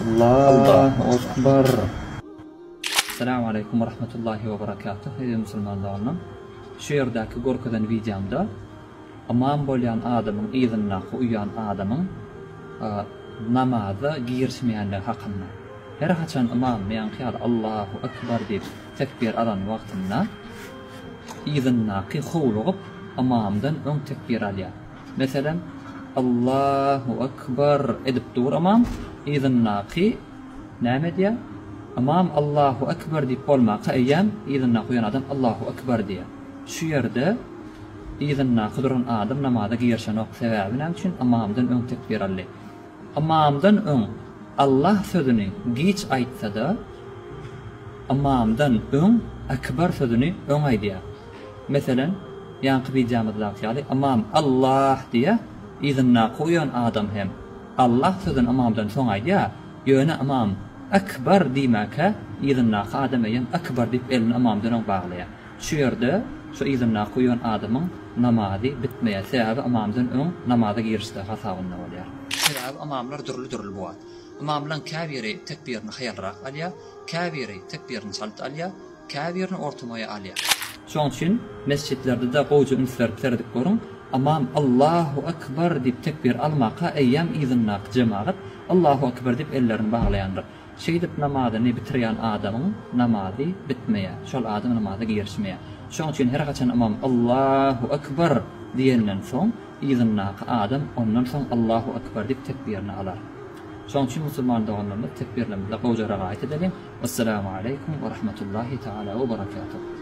Allahu Akbar. Assalamu aleýkum we rahmetullahi we barakatuh eziz musulman doganlar. Şu ýerdäki görkezen wideomda ymam bolýan adamyň yzyndaky uýan adamyň namaza girişmeýänligi hakynda. Her haçan ymam ýaňky ýaly Allahu Akbar diýip tekbir alan wagtynda yzyndaky howlugyp ymamdan öň tekbir alýar. Meselem, Allahu Ekber edip dur ymam, yzyndaky näme edýär? Ymam Allahu Ekber diýip bolmaka eýýäm yzyndaky uýan adam Allahu Ekber diýýär. Şu ýerde yzyndaky duran adam namaza girişenok. Sebäbi näme üçin? Ymamdan öň tekbir aldy. Ymamdan öň Allah sözüni giç aýtsada, ymamdan öň Ekber sözüni öň aýdýar. Meselem, ýaňky wideomyzdaky ýaly ymam Allah diýýär, yzyndaky uýan adam hem Allah sözüni ymamdan soň aýdýar, ýöne ymam Ekber diýmäkä yzyndaky adam eýýäm Ekber diýip elini ymamdan öň baglaýar. Şu ýerde şu yzyndaky uýan adamyň namazy bitmeýär, sebäbi ymamdan öň namaza girişdigi hasabynda bolýar. Sebäbi ymamlar dürli-dürli bu wagt. Ymamlaň käbiri tekbirini haýalrak alýar, käbiri tekbirini çalt alýar, Käbirini ortamaýa alýar. Şoň üçin mesjitlerde-de gowja üns berip seredip görüň, ymam Allahu Ekber diýip tekbir almaka eýýäm yzyndaky jemagat Allahu Ekber diýip ellerini baglaýandyr. Şeýdip namazyny bitirýän adamyň namazy bitmeýär. Şol adam namaza girişmeýär. Şoň üçin her haçan ymam Allahu Ekber diýenden soň yzyndaky adam ondan soň Allahu Ekber diýip tekbirini alar. Şoň üçin musulman doganlarymyz tekbirlerimize gowja ragaýat edeliň. Wessalamu aleýkum we rahmetullahi taala we berekatuh.